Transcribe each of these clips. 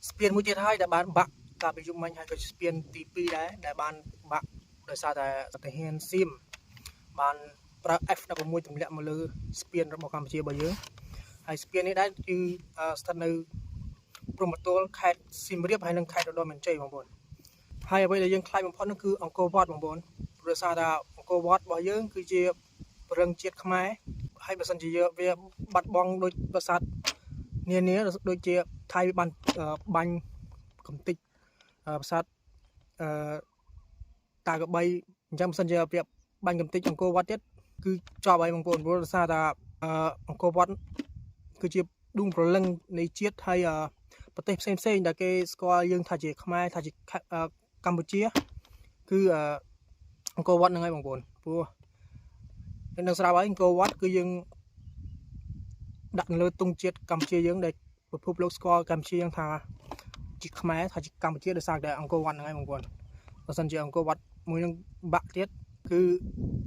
ស្ពានមួយទៀតហើយដែលបានបាក់កាលពីយប់មិញហើយក៏ជាស្ពានទី2ដែរដែលបានបាក់ដោយសារតែទាហានសៀមបានប្រើ F16 ទម្លាក់មកលើស្ពានរបស់កម្ពុជារបស់យើងហើយស្ពាននេះដែរគឺស្ថិតនៅព្រំប្រទល់ខេត្តសៀមរាបហើយនិងខេត្តឧត្តរមានជ័យបងប្អូនហើយអ្វីដែលយើងខ្លាចបំផុតនោះគឺអង្គរវត្តបងប្អូនព្រោះសារថាអង្គរវត្តរបស់យើងគឺជាព្រលឹងជាតិខ្មែរហើយបើសិនជាយើងវាបាត់បង់ដូចប្រាសាទនានាដូចជាថៃវាបានបាញ់កំតិចប្រាសាទអឺតាកបីអញ្ចឹងបើសិនជាវាបាញ់កំតិចអង្គរវត្តទៀតគឺចប់ហើយបងប្អូនព្រោះដោយសារថាអង្គរវត្តគឺជាដួងព្រលឹងនៃជាតិហើយប្រទេសផ្សេងផ្សេងដែលគេស្គាល់យើងថាជាខ្មែរថាជាកម្ពុជាគឺអង្គរវត្តហ្នឹងហើយបងប្អូនព្រោះនៅស្រាប់ហើយអង្គរវត្តគឺយើងដាក់នៅលើទង់ជាតិកម្ពុជាយើងដែលពិភពលោកស្គាល់កម្ពុជាយើងថាជាខ្មែរថាជាកម្ពុជាដោយសារតែអង្គរវត្តហ្នឹងហើយបងប្អូនបើសិនជាអង្គរវត្តមួយនឹងបាក់ទៀតគឺ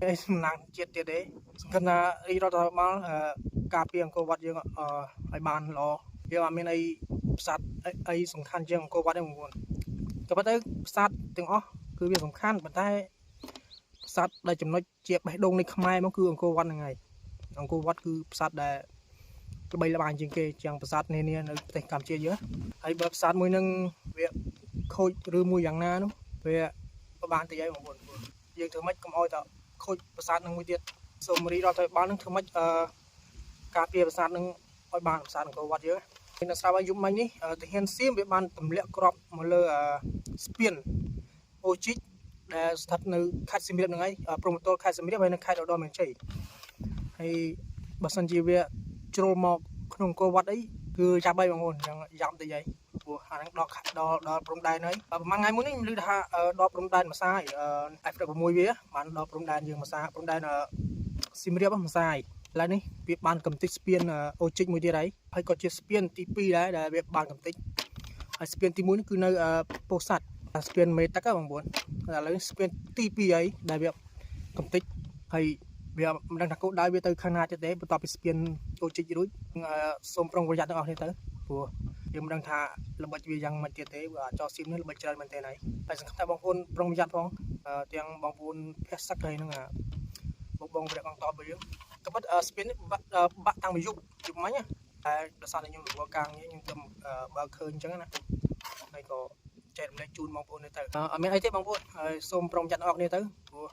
អីសំណាងជាតិទៀតទេសង្ឃឹមថារាជរដ្ឋាភិបាលការពារអង្គរវត្តយើងឲ្យបានល្អវាអត់មានអីផ្សាត់អីសំខាន់ជាងអង្គរវត្តទេបងប្អូនក៏ប៉ុន្តែផ្សាត់ទាំងអស់គឺវាសំខាន់ប៉ុន្តែផ្សាត់ដែលចំណុចជាបេះដូងនៃខ្មែរមកគឺអង្គរវត្តហ្នឹងហើយអង្គរវត្តគឺផ្សាត់ដែលល្បីល្បាញជាងគេជាងប្រាសាទនានានៅប្រទេសកម្ពុជាយើងហើយបើប្រាសាទមួយនឹងវាខូចឬមួយយ៉ាងណានោះវាប្របានតិចហើយបងប្អូនយើងធ្វើម៉េចកុំឲ្យតែខូចប្រាសាទនឹងមួយទៀតសូមរាជរដ្ឋាភិបាលនឹងធ្វើម៉េចអឺការពារប្រាសាទនឹងឲ្យបានប្រាសាទអង្គរវត្តយើងនៅស្រាប់ហើយយប់មិញនេះទាហានសៀមវាបានទម្លាក់គ្រាប់មកលើស្ពានអូជីកដែលស្ថិតនៅខេត្តសៀមរាបហ្នឹងហើយព្រំប្រទល់ខេត្តសៀមរាបហើយនិងខេត្តឧត្តរមានជ័យហើយបើសិនជាវាជ្រុលមកក្នុងអង្គរវត្តអីគឺចាប់ហើយបងប្អូនអញ្ចឹងយ៉ាំតិចហើយព្រោះអាហ្នឹងដល់ដល់ដល់ព្រំដែនហើយប្រហែលថ្ងៃមុននេះខ្ញុំឮថាដល់ព្រំដែនម្សាយ F16 វាបានដល់ព្រំដែនយើងម្សាព្រំដែនសៀមរាបម្សាយឥឡូវនេះវាបានកំទេចស្ពានអូជីកមួយទៀតហើយហើយក៏ជាស្ពានទី2ដែរដែលវាបានកំទេចហើយស្ពានទី1នេះគឺនៅពោធិ៍សាត់ស្ពានមេទឹកបងប្អូនឥឡូវស្ពានទី2ហើយដែលវាកំទេចហើយវាមិនដឹងថាគោលដៅវាទៅខាងណាទៀតទេបន្ទាប់ពីស្ពានអូជីករួចសូមប្រុងប្រយ័ត្នទាំងអស់គ្នាទៅព្រោះយើងមិនដឹងថាល្បិចវាយ៉ាងម៉េចទៀតទេព្រោះអាចោស៊ីមនេះល្បិចច្រើនមែនទែនហើយហើយសង្ឃឹមថាបងប្អូនប្រុងប្រយ័ត្នផងទាំងបងប្អូនភ័សសឹកហើយនឹងបងបងព្រះអង្គតបយើងក៏ប៉ុតស្ពាននេះបាក់បាក់តាំងពីយប់យប់មិញតែដោយសារតែខ្ញុំរវល់ការងារខ្ញុំទៅបើឃើញអញ្ចឹងណាហើយក៏ចែករំលែកជូនបងប្អូននេះទៅអត់មានអីទេបងប្អូនហើយសូមប្រុងប្រយ័ត្នអស់គ្នាទៅព្រោះ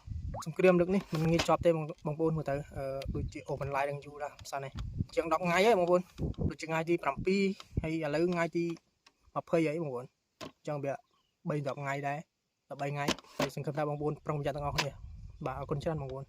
សង្គ្រាមលើកនេះមិនងាយចប់ទេបងប្អូនមើលទៅដូចជាអូបន្លាយនឹងយូរដែរផ្សារនេះជាង10ថ្ងៃហើយបងប្អូនដូចជាថ្ងៃទី7ហើយឥឡូវថ្ងៃទី20ហើយបងប្អូនអញ្ចឹងវា3 10ថ្ងៃដែរ13ថ្ងៃហើយសង្ឃឹមថាបងប្អូនប្រុងប្រយ័ត្នទាំងអស់គ្នាបាទអរគុណច្រើនបងប្អូន។